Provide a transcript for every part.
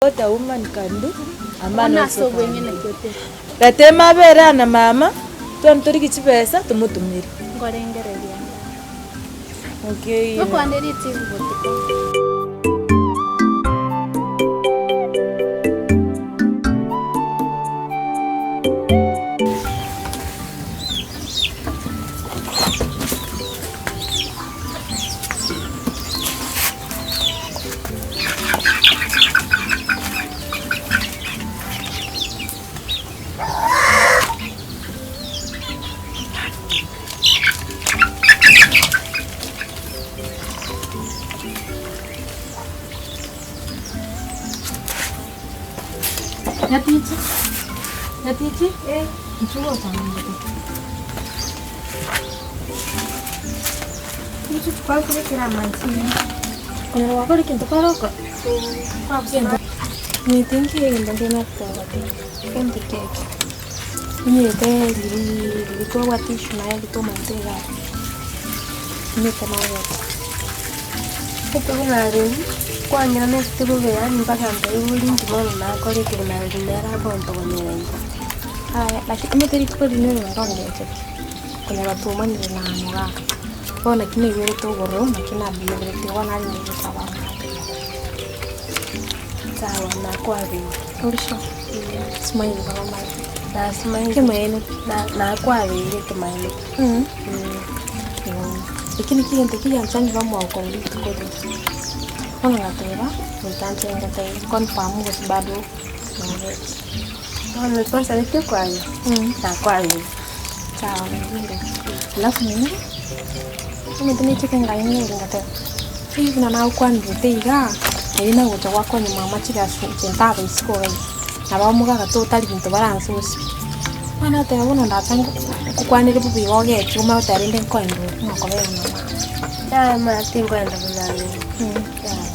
What a woman can do, a man also can do. Reta emabere aa na mama, twende torigi chibesa tomotomere. Okay. Nyatichi, nyatichi, inchuo gocha ng'umbu. Inche tikwakobekera amache ime. Konya gwakora egento kwarokora? Omanyete nki egento nkere nakoteba gento keke, omanyete riria riria twabwate issue naye riria twamanyete iga abwo, omanyete nagete. Omanyete buna riria kwang'iranerete bobe yaani mpaka nkaigwa inki bono nakora ekero narenge nere agontogonyera inche. Aya lakini omanyete rituko riria nere nkongecha pi. Konyora twaumanire na omogaka, bono naki naigwerete obororo, naki nabiyoberete bono narenge gosaba amabera. Sawa nakwabire. Ore sure? Simanyete baba omanyete. Nasimanyete. Ekemanyererio. Nakwabeire ekemanyererio. Eki nakio egento kigianchani bamwakora rituko riria. Bono ngateba, goika nche ngotebie confirm gose bado nobeti. Bono twasabetie okwabera, nakwabire. Sawa naende. Alafu naende, omanyete nechete nkaenyeria ngateba, eywo buna nagokwanirete igaa, naende nagocha gwakonya mama chigasi inche ntaba isiko iga iga, nabo omogaka totari binto baranse gosibia. Bono nateba bono ndacha nkokwanere bobe iga ogechiwe omanye goteba rende nkoenda ore ng'a okobera na mama. Yaya mara tinkoenda buna aye. Yaya.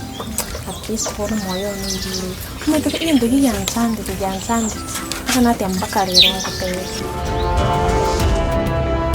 At least bono omoyo one oigure. Omanyete egento gianchandire gianchandire, mpaka nateba mpaka rero ngoteba.